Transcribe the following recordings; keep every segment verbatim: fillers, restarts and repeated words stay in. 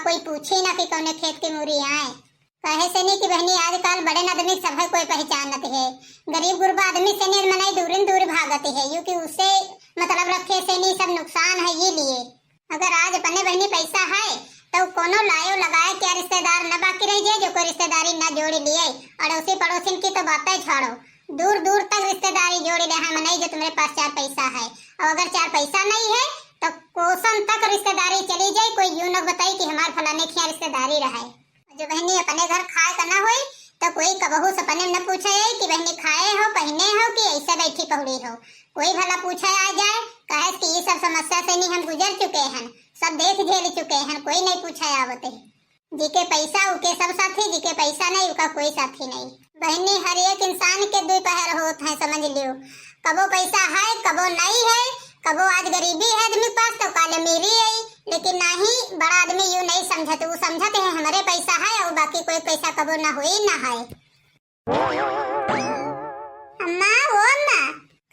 कोई पूछी ना कि कौने खेत की मूरी आए। कहे से नहीं कि बहनी, आजकल बड़े आदमी सभे कोई पहचानत है, गरीब गुरबा आदमी से नहीं मनई दूरिन दूर भागत है, यू कि उसे मतलब रखे से नहीं सब नुकसान है ये लिए। अगर आज अपने बहनी पैसा है तो कोनो लायो लगाए क्या रिश्तेदार न बाकी रह जाए जो कोई रिश्तेदारी न जोड़ लिए, अड़ोसी पड़ोसिन की तो बातें छोड़ो, दूर दूर तक रिश्तेदारी जोड़ ले हैं मनई जो तुम्हारे पास चार पैसा है। और अगर चार पैसा नहीं है तो कोसन तक रिश्तेदारी चली जाए, कोई यूं न बताई कि हमार फलाने के यहाँ रिश्तेदारी रहे। जो बहनी अपने घर खाए का ना होई तो कोई कबहू सपने न पूछे कि बहनी खाए हो, पहने हो कि ऐसे बैठी पहुड़ी हो। कोई भला पूछे आ जाए, कहे कि ये सब समस्या से नहीं हम गुजर चुके हैं, सब देख झेल चुके हैं, कोई नहीं पूछे आवत है। जिके पैसा उके सब साथी, जिके पैसा नहीं उका कोई साथी नहीं। बहनी, हर एक इंसान के दुई पहर होत है, समझ लियो। कबो पैसा है, कबो नहीं है, कबो आज गरीबी है आदमी के पास तो काल अमीरी है, लेकिन नहीं, बड़ा आदमी यू नहीं समझत, वो समझत है हमारे पैसा है और बाकी कोई पैसा कबो ना होई ना है। अम्मा, ओ अम्मा,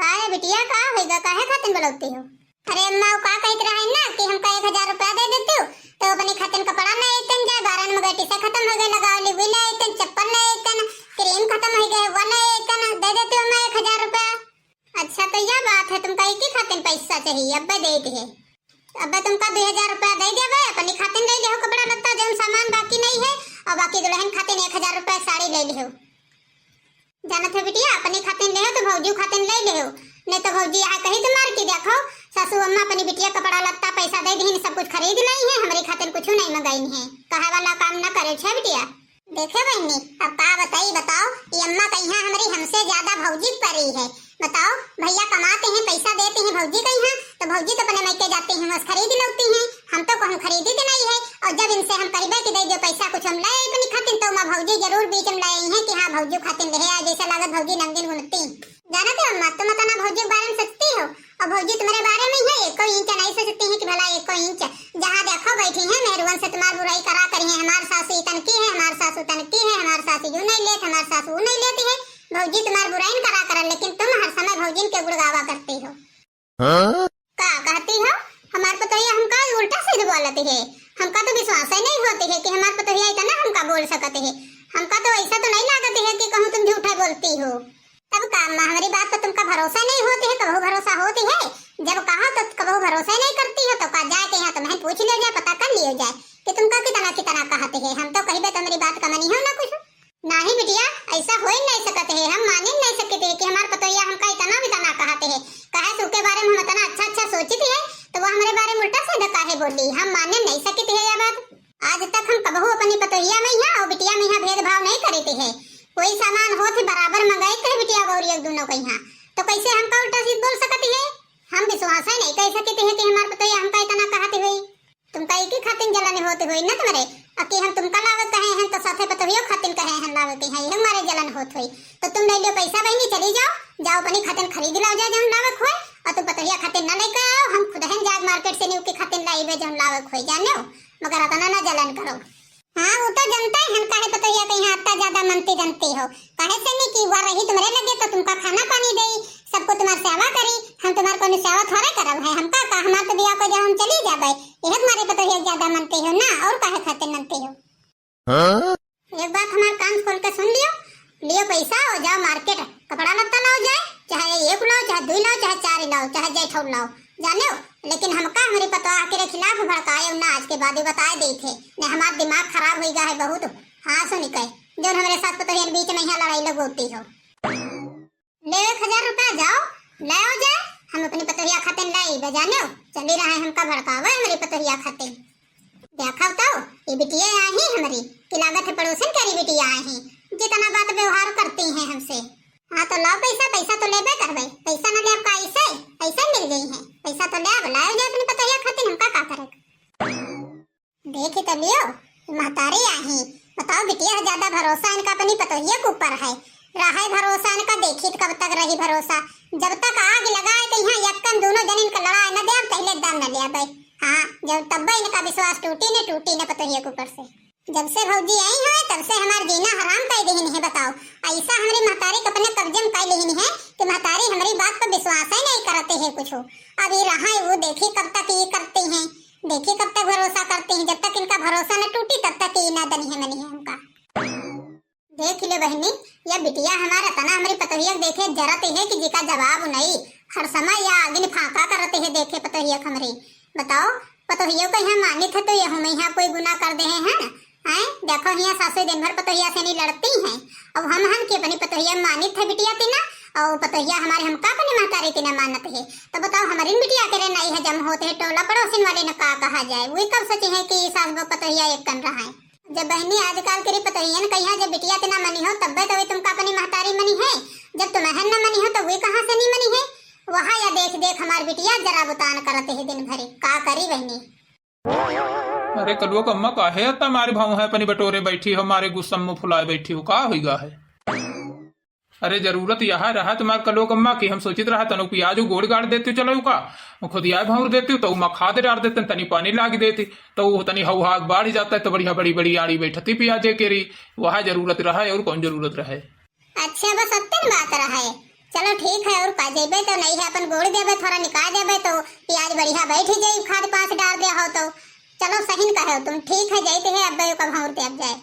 का है बिटिया, का होइगा, काहे खातिन बुलौती हो? अरे अम्मा, वो का कहत रहे ना कि हमका एक हजार रुपया दे देती हो, तो अपनी खातिन कपड़ा ले अइतन, जा बारह नंबर गैटी से खत्म हो गए, लगाव ली हुई ले अइतन, चप्पल ले अइतन, क्रीम खत्म हो गए, वो ले अइतन, दे देती हो अम्मा एक हजार रुपया। अच्छा, तो यह बात है, तुमका एक ही खातिन पैसा चाहिए, अब्बे दे दे। अब्बे तुमका दो हजार रुपया दे देबे, अपनी खातिन ले लिहो कपड़ा लत्ता, जौन सामान बाकी नहीं है, और बाकी दुल्हन खातिन एक हजार रुपया साड़ी ले लिहो। जानत हो बिटिया, अपनी खातिन ले हो तो भौजी खातिन ले ले हो, नहीं तो भौजी यहाँ कहीं तो मार के देखो, सासू अम्मा अपनी बिटिया कपड़ा लत्ता पैसा दे दीन, सब कुछ खरीद लाई है, हमारी खातिन कुछ नहीं मंगाई है। कहे वाला काम ना करे छे बिटिया। देखे बहनी, अब का बताई, बताओ, ये अम्मा कहिया हमारी हमसे ज्यादा भौजी परी है। बताओ, भैया कमाते हैं, पैसा देते हैं भौजी कहिया, तो भौजी तो अपने मायके जाती हैं, बस खरीद लौती हैं। हम तो कहूँ खरीदी के नहीं है, और जब इनसे हम करीबे कि दे दो पैसा कुछ हम ले आई अपनी खातिन, तो माँ भौजी जरूर बीच में ले आई हैं कि हाँ भौजी खातिन ले आए, जैसे लागत भौजी नमकीन गुनती। जानत हो अम्मा, तुम अतना भौजी के बारे में सोचती हो, और भौजी तुम्हारे बारे में है एको इंच नहीं सोचती है कि भला एको इंच। जहाँ देखो बैठी हैं मेहरुअन से तुम्हार बुराई करा करी हैं, हमार सासू इतन की है, हमार सासू तन की है, हमार सासू यू नहीं लेत, हमार सासू वो नहीं लेती है। भौजी तुम्हार बुराई न करा करन, लेकिन तुम हर समय भौजिन के गुड़गावा करती हो। हाँ? का कहती हो? हमार पतोहिया हमका उल्टा सीध बोलत है। हमका तो विश्वास ही नहीं होती है कि हमार पतोहिया इतना हमका बोल सकत है। हमका तो ऐसा तो नहीं लागत है कि कहूँ तुम झूठा बोलती हो। तब का अम्मा, हमारी बात पर तुमका भरोसा नहीं होती है? कबहू भरोसा होती है, जब कहा तो कबहू भरोसा ही नहीं करती हो। तो का जाए के यहाँ तुम्हें पूछ लियो जाए, पता कर लियो जाए कि तुमका कितना कितना कहते हैं। हम तो कहिबे तो मेरी बात का मनी हो ना कुछ। नहीं बिटिया, ऐसा हो ही नहीं सकत है, हम माने नहीं सकते है कि हमार पतोहिया हमका इतना भी तना कहते है। कहे से उके बारे में हम इतना अच्छा अच्छा सोचित है, तो वो हमारे बारे में उल्टा सीधा काहे बोली? हम माने नहीं सकते है यह बात। आज तक हम कबहू अपनी पतोहिया में यहाँ और बिटिया में यहाँ भेदभाव नहीं करते है। कोई सामान होत ही बराबर मंगाइत है बिटिया गौरी एक दोनों के यहाँ, तो कैसे हमका उल्टा सीध बोल सकती है? हम विश्वास ही नहीं कर सकते है कि हमार पतोहिया हमका इतना कहते हुई। तुमका एक ही खातिन जलन होत होई न तुम्हरे, अकी हम तुमका लावे कहे हैं तो साथे पतोहियो खातिन कहे हैं लावे के हैं, यही मारे जलन होत होई। तो तुम ले लियो पैसा बहनी, चली जाओ, जाओ अपनी खातिन खरीद लाओ जाए जौन लावे के होए, और तुम पतोहिया खातिन न लेके आओ, हम खुद हैं जाए मार्केट से न्यू के खातिन लाइबे जौन लावे के होए, जाने हो, मगर अतना ना जलन करो। हाँ, वो तो जनता है, हम काहे पतोहिया के यहाँ अतना ज्यादा मनती जनती हो, काहे से नहीं कि वह रही तुम्हरे लगे तो तुमका खाना पानी देई, सबको तुम्हार सेवा करी, हम तुम्हार कोनो सेवा थोड़े करब है, हमका का, हमार तो बियाह को जब हम चली जाबे, यह तुम्हारे पतोहिया ज्यादा मनती हो ना, और काहे खातिर मनती हो? हाँ? एक बात हमार कान खोल के सुन लियो, लियो पैसा और जाओ मार्केट, कपड़ा लत्ता लाओ जाए, चाहे एक लाओ, चाहे दुई लाओ, चाहे चार लाओ, चाहे जय ठौर लाओ, जाने हो? लेकिन हमका हमारी पतोह के खिलाफ भड़काए ना, आज के बाद ही बताए दे थे, ने हमार दिमाग खराब होई गा है बहुत। हाँ सुनी कहे, जौन हमारे सास पतोहियन बीच में यहाँ लड़ाई लगोती हो। ले एक हजार रुपया जाओ, ले आओ जाए, हम अपनी पतोहिया खातिर लाई बजाने हो। चली रहा है हमका भड़कावे हमारी पतोहिया खातिर। देखा तो, ये बिटिया आई हमारी, कि लागत है पड़ोसन करी बिटिया आई, जितना बात व्यवहार करती हैं हमसे। हाँ तो लाओ पैसा, पैसा तो लेबे करबे, पैसा न ले आपका ऐसे, ऐसे मिल गई है, पैसा तो ले आओ, लाओ जाए अपनी पतोहिया खातिर, हमका का करे। देखी तो लियो, महतारी आही। बताओ बिटिया, ज्यादा भरोसा इनका अपनी पतोहिया के ऊपर है। रहे भरोसा इनका, देखी तो कब तक रही भरोसा। जब तक आग लगाए तो यहाँ यक्कन दोनों जन इनका लड़ाए न दे, पहले दम न ले आबे। हाँ, जब तब इनका विश्वास टूटी न, टूटी न पतोहिया के ऊपर से। जब से भौजी आई है, तब से हमार जीना हराम कर दीन है। बताओ, ऐसा हमारी महतारी के अपने कब्जे में कर लीन है कि महतारी हमारी बात पर विश्वास ही नहीं करते है कुछ। अब ये रहा है, वो देखी कब तक ये करती हैं। देखिए कब तक भरोसा करती हैं, जब तक इनका भरोसा न टूटी तब तक ये ना दनिहे मनिहे हमका। देख ले बहिनी, या बिटिया हमार अतना हमरी पतोहिया के देखे जरत है कि जिका जवाब नहीं। हर समय या आगिन फांका करत है देखे पतोहिया के हमरी। बताओ, पतोहिया का यहाँ मानित है तो यहू में यहाँ कोई गुनाह कर देहे हैं? हैं? देखो हियाँ सासू दिन भर पतोहिया से नहीं लड़ती हैं। अब हम हन कि अपनी पतोहिया मानित है बिटिया तिना, और पतोहिया हमारे हमका अपनी महतारी तिना मानत है। तो बताओ हमरी बिटिया के रे नहीं है जम होत है, टोला पड़ोसिन वाले न का कहा जाए, वे कब सोचे हैं कि सास बहू पतोहिया एक कन रहा है। जब बहिनी आजकल के रे पतोहियन कहिया जब बिटिया तिना मनी हो तब्बे तो वे तुमका अपनी महतारी मनी है, जब तुम्हें न मनी हो तो वे कहाँ से नहीं मनी है? वहाँ या देख देख हमार बिटिया जरा बुतान करत है दिन भरी, का करी बहिनी। अरे कलुआ कम्मा, काहे अत्ता मारे भाव है अपनी बटोरे बैठी हो, मारे गुस्सा मुँह फुलाए बैठी हो, का होइगा है? अरे जरूरत यह रहा तुम्हार कलुआ कम्मा कि हम सोचित रहा तनो प्याज गोड़ गाड़ देती चलो का, खुद आए भौर देती तो उमा खाद डाल देते, तनी पानी लाग देती तो वो तनी हौहाग बाढ़ जाता है तो बढ़िया बड़ी बड़ी आड़ी बैठती प्याजे के री। वह जरूरत रहा है और कौन जरूरत रहा है? अच्छा, बस अतन बात रहे। चलो ठीक है, और का जेबे तो नहीं है, अपन गोड़ देबे, थोड़ा निकाल देबे तो प्याज बढ़िया बैठ ही जाई, खाद पास डाल दे हो तो। चलो सही न कहे तुम, ठीक है, जाते हैं अब का भौर दे अब जाए।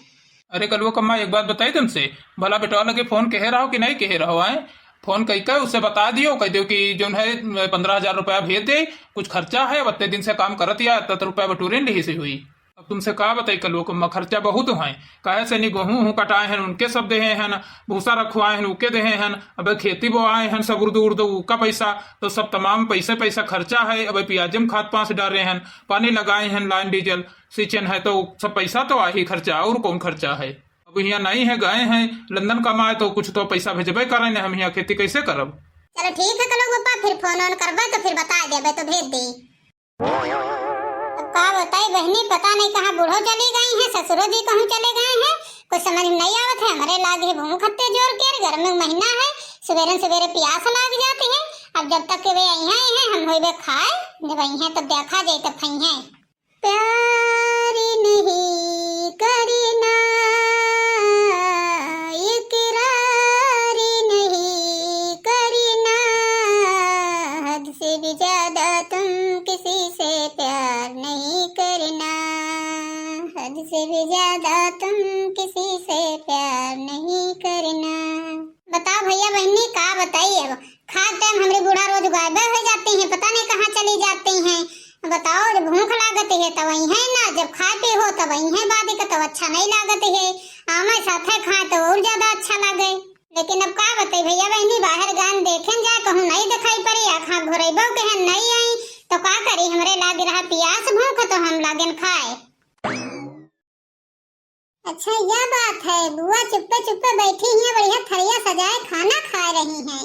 अरे कलुआ कम्मा, एक बात बताई तुमसे, भला बेटवा लगे फोन कहे रहो कि नहीं कहे रहो, आए? फोन कही के उससे बता दियो, कह दियो कि जोन है पन्द्रह हजार रुपया भेज दे, कुछ खर्चा है, अब इतने दिन से काम करत या इतना रुपया बटोरे नहीं से हुई। अब तुमसे का बताई कलुआ कम्मा, खर्चा बहुत है। काहे से नहीं, गेहूं हूं कटाए हैं, उनके सब देहे हैं, भूसा रखवाए हैं, उके देहे हैं। अब खेती बोआए हैं, सब उर्दू उर्दू उका पैसा, तो सब तमाम पैसे पैसा खर्चा है। अब प्याजे में खाद पास डाले हैं, पानी लगाए हैं, लाइन डीजल सींचन है, तो सब पैसा तो आ ही खर्चा, और कौन खर्चा है? अब यहाँ नहीं है, गए हैं लंदन कमाए, तो कुछ तो पैसा भेजबे करे ने, हम यहाँ खेती कैसे करब? चलो ठीक है कलुआ पप्पा, फिर फोन ऑन करबे तो फिर बता देबे तो भेज दे। अब का बताई बहिनी, पता नहीं कहाँ बूढ़ो चली गई हैं, ससुरो जी कहूँ चले गए हैं, कुछ समझ में नहीं आवत है। हमरे लाग है भूख हत्ते जोर के, गर्मी महीना है, सुबेरे सुबेरे प्यास लाग जाती है। अब जब तक के वे आई हैं, आई हैं, हम होइबे खाए, जब आई हैं तब देखा जाए तब खाई हैं। प्यार नहीं करना, इकरार नहीं करना, हद से भी ज्यादा तुम किसी से प्यार नहीं करना, हद से भी ज्यादा तुम किसी से प्यार नहीं करना। बताओ भैया बहिनी, का बताई, अब खाए टाइम हमरे बूढ़ा रोज गायबे हो जाती हैं, पता नहीं कहाँ चली जाती हैं। बताओ, जब भूख लागत है तब आई हैं ना, जब खाए पी हो तब आई हैं, बाद का तब अच्छा नहीं लागत है। आमे साथे खाए तो और ज्यादा अच्छा लागे। लेकिन अब का बताई भैया बहिनी, बाहर गान देखें जाए, कहूँ नहीं दिखाई पड़ी, आँख घुरैबो के हैं नहीं आई, तो का करी, हमरे लाग रहा प्यास भूख तो हम लागेन खाए। अच्छा, यह बात है, बुआ चुप्पे चुप्पे बैठी हैं, बढ़िया थरिया सजाए खाना खा रही हैं।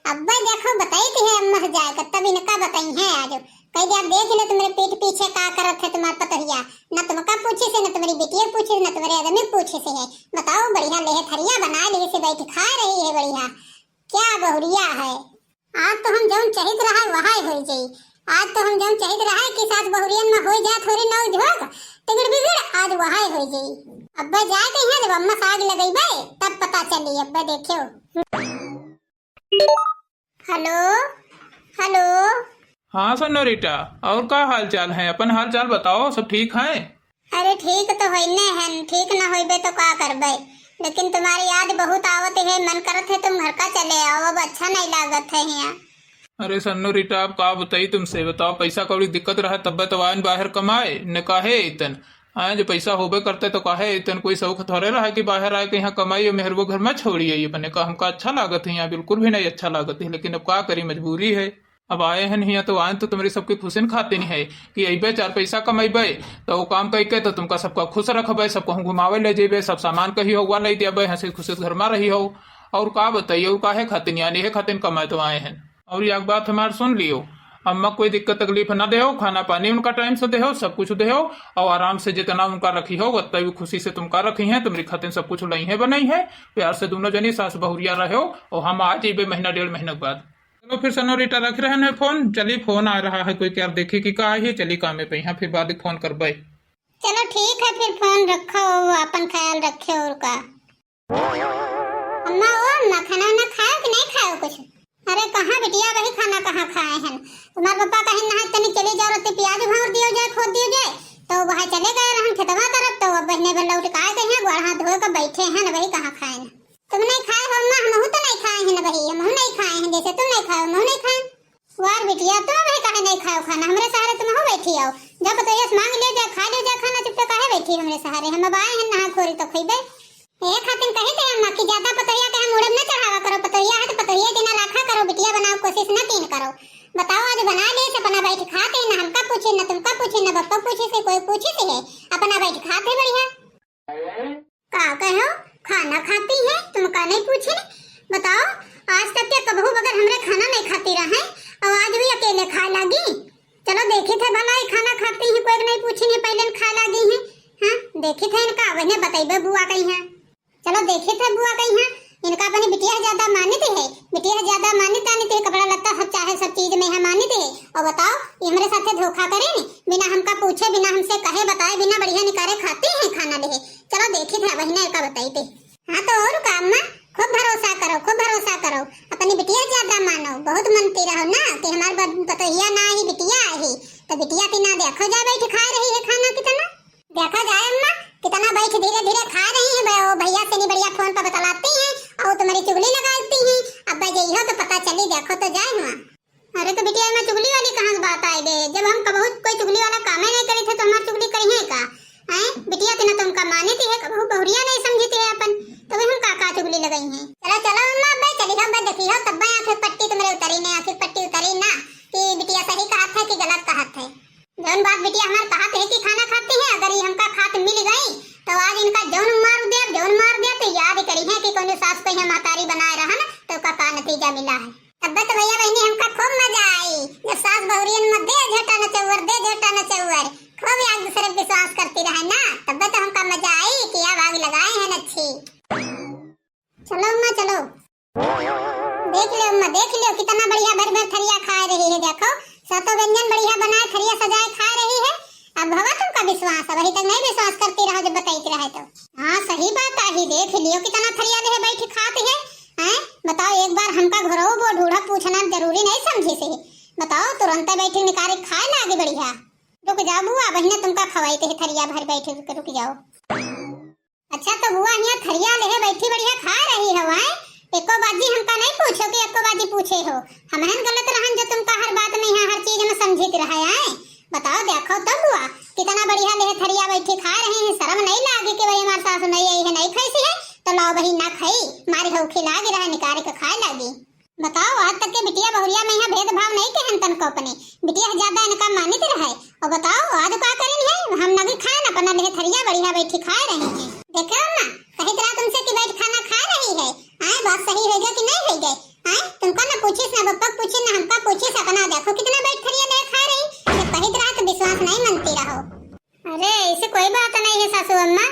अब्बे देखो, बताई थी है अम्मा से जाए, तब इनका बताई हैं आज। कह दिया, "देख ले तुम्हारे पीठ पीछे का करत है तुम्हार पतोहिया, न तुमका पूछे से, न तुम्हारी बिटिया पूछे से, न तुम्हारे आदमी पूछे से है। बताओ, बढ़िया लेहे थरिया बनाए लेहे से बैठ खा रही है, बढ़िया क्या बहुरिया है।" आज तो हम जौन चाहित रहा वहाय होई जाई। आज तो हम जौन चाहित रहा कि सास बहुरियन में होई जात होरी नौ झोंक, तिगड़ बिगड़, आज वहाय होई जाई। अब्बे जाए के यहाँ जब अम्मा साग लगइबे तब पता चली। अब्बे देखियो। हेलो, हेलो। हाँ सनोरिटा, और का हाल चाल है? अपन हाल चाल बताओ, सब ठीक है? अरे ठीक तो होइने हन, ठीक ना होइबे तो का करबे, लेकिन तुम्हारी याद बहुत आवत है, मन करत है तुम घर का चले आओ, अब अच्छा नहीं लागत है यहाँ। अरे सन्नोरिटा, अब का बताई तुमसे, बताओ, पैसा कौड़ी दिक्कत रहे तब्बे तो आयन बाहर कमाए, न काहे इतन आए, जो पैसा होबे करते तो काहे इतन, कोई शौक थोड़े रहा कि बाहर आए के यहाँ कमाई और मेहरबो घर में छोड़ी आई अपने का। हमका अच्छा लागत है यहाँ, बिल्कुल भी नहीं अच्छा लागत है, लेकिन अब का करी, मजबूरी है। अब आए हैं हियाँ तो आए तो तुम्हारी सबकी खुशिन खातिर है कि अइबे चार पैसा कमइबे तो वो काम कइके तो तुमका सबका खुश रखबे, सब कहूँ घुमावे ले जेबे, सब सामान कही हो हुआ ले देबे, हंसी खुशी घर में रही हो। और का बताइए, और काहे खातिर यानी हे खातिर कमाए तो आए हैं। और एक बात हमार सुन लियो, अम्मा कोई दिक्कत तकलीफ ना देहो, खाना पानी उनका टाइम से देहो, सब कुछ देहो, और आराम से जितना उनका रखी हो उतना भी खुशी से तुमका रखी हैं, तुम्हारी खातिर सब कुछ लई है बनाई है। प्यार से दोनों जनी सास बहुरिया रहो, और हम आ जेबे महीना डेढ़ महीना के बाद। चलो फिर सनोरिटा रख रहे हैं फोन, चली फोन आ रहा है कोई, क्या देखी कि का है, चली कामे पे यहाँ, फिर बाद में फोन करबे। चलो ठीक है फिर फोन रखो, अपन ख्याल रखे और का। अम्मा, ओ अम्मा, खाना वाना खाओ कि नहीं खाओ कुछ? अरे कहाँ बिटिया, अबही खाना कहाँ खाए हन? तुम्हार पप्पा कहिन नहाए तनी चली जाओ, रत्ती प्याज भौर दियो जाए, खोद दियो जाए, तो वहाँ चले गए रहन खेतवा तरफ, तो अब बहिने भर लौट के आए गई हैं, गोड़ हाथ धोए के बैठे हैं, अबही कहाँ खाए हैं? तुम नहीं खाए हो अम्मा, हमहू तो नहीं खाए हैं अबही, हमहू नहीं खाए हैं, जैसे तुम नहीं खाए हो, हमहू नहीं खाए। वार बिटिया, तुम अबही काहे नहीं खाओ खाना? हमरे सहारे तुमहू बैठी आओ, जब तो यस मांग लियो जाए, खा लियो जाए खाना, चुपचाप काहे बैठी हमरे सहारे? हम अब आए हैं नहा खोरी तो खइबे। ए खातिन कही थे अम्मा कि ज्यादा पतोहिया के हम उड़ब न चढ़ावा करो, पतोहिया है तो पतोहिया दिना राखा करो, बिटिया बनाओ कोशिश न कीन करो। बताओ, आज बना लिए से अपना बैठ खाते, न हमका पूछे, न तुमका पूछे, न बप्पा पूछे से कोई पूछे से है, अपना बैठ खाते बढ़िया। का कहो, खाना खाती है, तुमका नहीं पूछे? बताओ, आज तक के कबहू बगैर हमरे खाना नहीं खाती रहे, और आज भी अकेले खाए लागी? चलो देखी थे भला, ये खाना खाती हैं, कोई नहीं पूछी नहीं, पहले न खाए लागी हैं। हाँ, देखी थे इनका, वही बतैबे बुआ कही है। चलो देखी थे बुआ कही है, इनका अपनी बिटिया ज्यादा मानित है, बिटिया ज्यादा मानित आनित है, कपड़ा लत्ता सब चाहे सब चीज में है मानित है। और बताओ, ये हमरे साथे धोखा करे ने, बिना हमका पूछे, बिना हमसे कहे बताए, बिना बढ़िया निकारे खाती हैं खाना ले। चलो देखी थे बहिना का बताई थे। हाँ तो और का अम्मा, खूब भरोसा करो, खूब भरोसा करो, अपनी बिटिया ज्यादा मानो, बहुत मनती रहो ना कि हमार ब-, पतोहिया ना ही बिटिया ही, तो बिटिया की ना देखो जा बैठ खा रही है खाना कितना। देखा जाए अम्मा, कितना बैठ धीरे धीरे खा रही है, भ-, वो भैया से नहीं बढ़िया फोन पर बतलाती हैं और तुम्हारी चुगली लगाती हैं। अब भाई जइहो तो पता चली, देखो तो जाए हुआ। अरे तो बिटिया, एमा चुगली वाली कहाँ से बात आए गए? जब हम कबहू कोई चुगली वाला कामे नहीं करी थे तो हमार चुगली करी है का? हैं? बिटिया तना तुमका मानित है, कबहू बहुरिया नहीं समझित है अपन, तो वे हम का का चुगली लगाई हैं? चलो चलो अम्मा, अब चली हो, अब देखी हो, तब आँख की पट्टी तुम्हारे उतरी नहीं, आँख की पट्टी उतरी ना कि बिटिया सही कहत है कि गलत कहत है। जौन बात बिटिया हमार कहत है कि खाना खाती है, अगर ये हमका खात मिल गई, तो आज इनका जौन मार दे, जौन मार दे, तो याद करी है कि कौन सास पे है महतारी बनाए रहन, तो का, का नतीजा मिला है। तब्बे तो भैया बहिनी हमका खूब मजा आई, जब सास बहुरियन में दे झोटा नचौर, दे झोटा नचौर, खूब एक दूसरे पे विश्वास करती रहे ना, तब्बे तो हमका मजा आई कि अब आग लगाए हैं अच्छी। चलो अम्मा, चलो। देख लियो अम्मा, देख लियो, कितना बढ़िया भर भर थरिया खाए रही है। देखो, सातों व्यंजन बढ़िया बनाए, थरिया सजाए खाए रही है। अब भवा तुमका विश्वास है, अबही तक नहीं विश्वास करती रहो जब बताई रहे तो। हाँ, सही बात आही, देख लियो, कितना थरिया लेहे बैठी खात है। हैं? बताओ, एक बार हमका घरो वो ढूढ़ा पूछना जरूरी नहीं समझी से। बताओ, तुरंत बैठी निकारे खाए लागे बढ़िया। रुक जाओ बुआ, बहिने तुमका खवाई ते थरिया भर बैठी, रुक, रुक जाओ। अच्छा, तो बुआ हियाँ थरिया लेहे बैठी बढ़िया खा रही हो, आए? एको बाजी हमका नहीं पूछो कि एको बाजी पूछे हो। हमहन गलत रहन जो तुमका हर बात में यहाँ हर चीज में समझित रहे, आए? बताओ, देखो तो बुआ, कितना बढ़िया लेहे थरिया बैठी खा रही हैं, शर्म नहीं लागे कि भाई हमार सासू नहीं आई है, नहीं खाई सी है, तो लाओ बही ना खाई, मारी हौखी लागी रहे, निकारे के खाए लागी। बताओ, आज तक के बिटिया बहुरिया में यहाँ भेदभाव नहीं कहन तनको अपने, बिटिया ज्यादा इनका मानित रहे। और बताओ, आज का करिन है, हम नगी खाएन, अपना लेहे थरिया बढ़िया बैठी खाए रही हैं। देखे अम्मा, कहित रहा तुमसे कि बैठ खाना खा रही है, आए बात सही होइगा कि नहीं होइगा? आए तुमका ना पूछिस, ना बप्पा पूछिस, ना हमका पूछिस, अपना देखो कितना बैठ थरिया लेहे खा रही। जब कहित रहा तो विश्वास नहीं मनती रहो। अरे, ऐसे कोई बात नहीं है सासू अम्मा,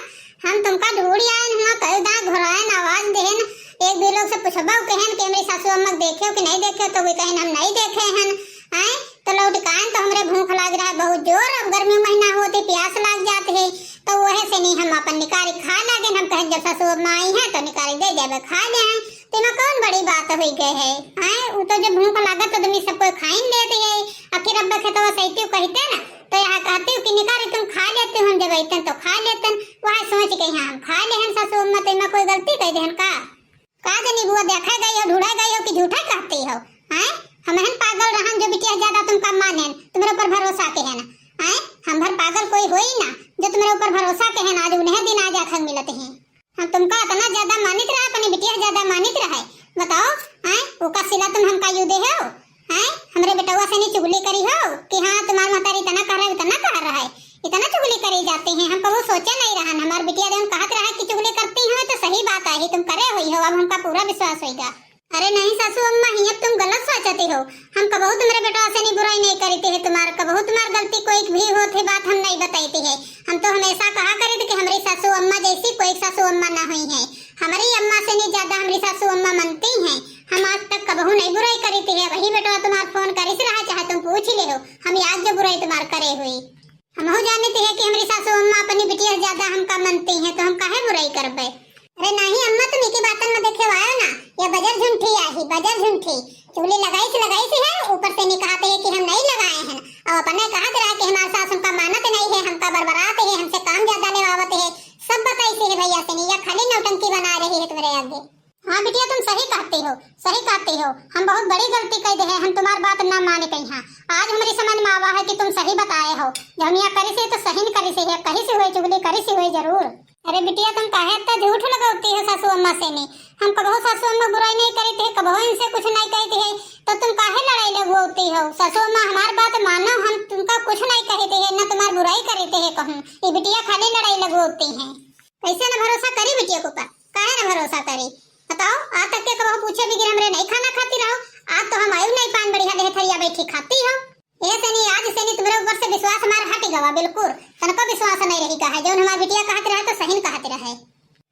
हम तुमका ढूंढी आएन हुआ, कई दांत घुराएन, आवाज देहेन, एक दो लोग से पूछबो कहेन कि हमरी सासू अम्मा के देखे कि नहीं देखे, तो वे कहेन हम नहीं देखे हन। आए तो लौट के आएन तो हमरे भूख लाग रहा है बहुत जोर, अब गर्मी महीना होते प्यास लाग जात है, तो वहे से नहीं हम अपन निकारी खाए लागेन। हम कहेन जब सासू अम्मा आई हैं तो निकारी दे जाबे, खा ले हैं, तो एमा कौन बड़ी बात हुई गए है? आए वो तो जब भूख लागत तो तुम सब कोई खाइन लेते है, आखिर अब्बा खेतवा सैती कहते ना, तो यहाँ कहती हूँ कि निकारी तुम खा लेती हो, हम जब अइतन तो खा लेतन। वह सोच के यहाँ हम खा लेहन सासू अम्मा, तो एमा कोई गलती कह देहन का? का जनी बुआ, देखे गई हो, ढूंढे गई हो कि झूठे कहती हो? हैं? हमहन पागल रहन जो बिटिया ज्यादा तुमका मानेन, तुम्हरे ऊपर भरोसा के है ना। हैं? हम भर पागल कोई होई ना जो तुम्हरे ऊपर भरोसा के है ना, आज उन्हें दिन आज आखिर मिलत हैं। हम तुमका इतना ज्यादा मानित रहे, अपनी बिटिया ज्यादा मानित रहे। बताओ, हैं? ओका सिला तुम हमका यू दे हो? हैं? हमरे बेटवा से नहीं चुगली करी हो कि हाँ, तुम्हार महतारी इतना कह रहे, इतना कह रहे, इतना चुगली करी जाती हैं। हम कबहू सोचे नहीं रहन, हमार बिटिया जौन कहत रहे कि चुगली करती हो, तो सही बात आई, तुम करे हुई हो, अब हमका पूरा विश्वास होइगा। अरे नहीं सासू अम्मा, हियाँ तुम गलत सोचती हो। हम कबहू तुम्हरे बेटवा से नहीं बुराई नहीं करते हैं तुम्हार, कबहू तुम्हार गलती कोई भी होत है बात हम नहीं बताते हैं। हम तो हमेशा कहा करते कि हमरी सासू अम्मा जैसी कोई सासू अम्मा ना हुई है। हमरी अम्मा से नहीं ज्यादा हमरी सासू अम्मा मनती हैं। हम आज तक कबहू नहीं बुराई करते हैं। वही बेटवा तुम्हार फोन करिस रहा, चाहे तुम पूछ ले हो, हम आज जो बुराई तुम्हार करे हुई। हमहू जानते हैं कि हमरी सासू अम्मा अपनी बिटिया से ज्यादा हमका मनती हैं, तो हम काहे बुराई करबे? अरे नहीं अम्मा, तुम इनकी बातन में देखे आयो ना, ये बजर झुंठी आही, बजर झुंठी। चुगली लगाइस, लगाइस है, ऊपर से नहीं कहते है कि हम नहीं लगाए हैं। और अपने कहत रहा कि हमार सास हमका मानत नहीं है, हमका बरबरात है, हमसे काम ज्यादा लेवावत है, सब बताइस है भैया से नहीं, या खाली नौटंकी बना रही है तुम्हारे आगे। हाँ बिटिया, तुम सही कहती हो, सही कहती हो, हम बहुत बड़ी गलती कइ देहे, हम तुम्हार बात ना माने कहीं। हाँ, आज हमरी समझ में आवा है कि तुम सही बताए हो, जौनिया करिस है तो सही न करिस है, कहिस हुए चुगली करिस हुए जरूर। अरे बिटिया, तुम काहे इतना झूठ लगौती है सासू अम्मा से नहीं? हम कबहू सासू अम्मा बुराई नहीं करित है, कबहू इनसे कुछ नहीं कहित है, तो तुम काहे लड़ाई लगवती हो? सासू अम्मा, हमार बात मानो, हम तुमका कुछ नहीं कहित है, न तुम्हार बुराई करित है कहूँ। ये बिटिया खाली लड़ाई लगवती है। कैसे न भरोसा करी बिटिया के ऊपर? काहे न भरोसा करी? बताओ, आज तक के कबहू पूछे बिगैर हमरे नहीं खाना खाती रहो, आज तो हम आयु नहीं पान बढ़िया देह थरिया बैठी खाती हो। ए सनी, आज सनी तुम्हरे ऊपर से विश्वास हमार हट गवा, बिल्कुल तनको विश्वास नहीं रही का है, जौन हमार बिटिया कहत रहे तो सही कहत रहे।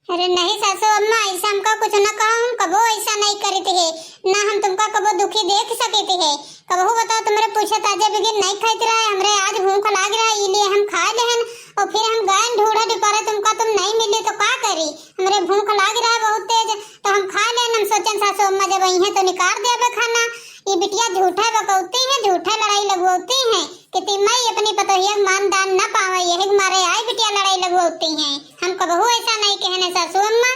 अरे नहीं सासू अम्मा, ऐसा हमका कुछ न कहो, हम कबो ऐसा नहीं करित है, ना हम तुमका कबो दुखी देख सकित है। कबहू बताओ, तुम्हरे पूछे ताजे बिगैर नहीं खाइत रहे, हमरे आज भूख लाग रहा, इलिए हम खा लेहन, और फिर हम गएन ढूंढे दुपहरे तुमका तुम नहीं मिली तो का करी? हमरे भूख लाग रहा बहुत तेज, तो हम खा लेन, हम सोचन सासू अम्मा जब आई हैं तो निकाल देबे खाना। ये बिटिया झूठे बकौती है, झूठे लड़ाई लगवती है कि तिमई अपनी पतोहिया के मान दान न पावे, यही के मारे आई बिटिया लड़ाई लगवती है। हम कबहू ऐसा नहीं कहने सासू अम्मा।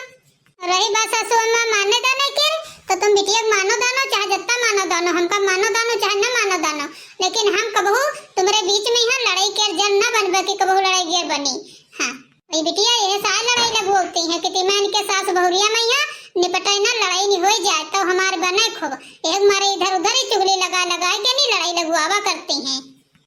रही बात सासू अम्मा माने दाने के, तो तुम बिटिया के मानो दानो, चाहे जत्ता मानो दानो, हमका मानो दानो, चाहे न मानो दानो, लेकिन हम कबहू तुम्हरे बीच में यहाँ लड़ाई के जन न बनबे कि कबहू लड़ाई के बनी। हाँ। ए बिटिया, ये सारे लड़ाई लगवती हैं कि तिमैन के सास बहुरिया मैया निपटे ना, लड़ाई नहीं हो जाए तो हमार बने खूब। एक मारे इधर उधर ही चुगली लगा लगा के नहीं लड़ाई लगवावा करती हैं।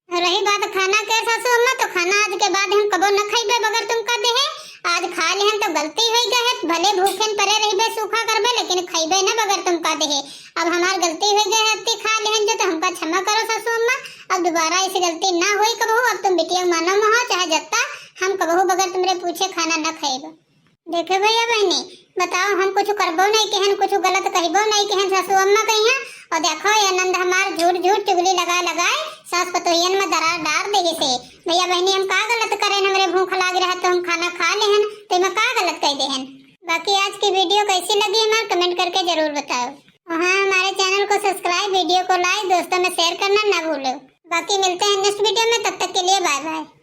और रही बात खाना के सासू अम्मा, तो खाना आज के बाद हम कबो न खइबे बगैर तुमका देहे। आज खा लेहन तो गलती हो गए है, भले भूखेन परे रहिबे सूखा करबे, लेकिन खइबे न बगैर तुमका देहे। अब हमार गलती हो गए है, अत्ती खा लेहन जो, तो हमका क्षमा करो सासू अम्मा, अब दोबारा ऐसी गलती ना होई कबहू। अब तुम बिटिया मानो महो चाहे जत्ता, हम कबहू बगैर तुमरे पूछे खाना न खइबे। देखे भैया बहनी, बताओ, हम कुछ करबो नहीं केहन, कुछ गलत कहबो नहीं केहन सासू अम्मा कहिया। और देखो, ये नंद हमार झूठ झूठ चुगली लगा लगाए सास पतोहियन में दरार डार देही से। भैया बहनी, हम का गलत करेन, हमरे भूख लाग रहा तो हम खाना खा लेहन, तो मैं का गलत कह देहन। बाकी आज की video कैसी लगी हमार comment करके जरूर बताओ। और हाँ, हमारे channel को subscribe, video को like, दोस्तों में share करना ना भूलो। बाकी मिलते हैं next video में, तब तक के लिए bye bye।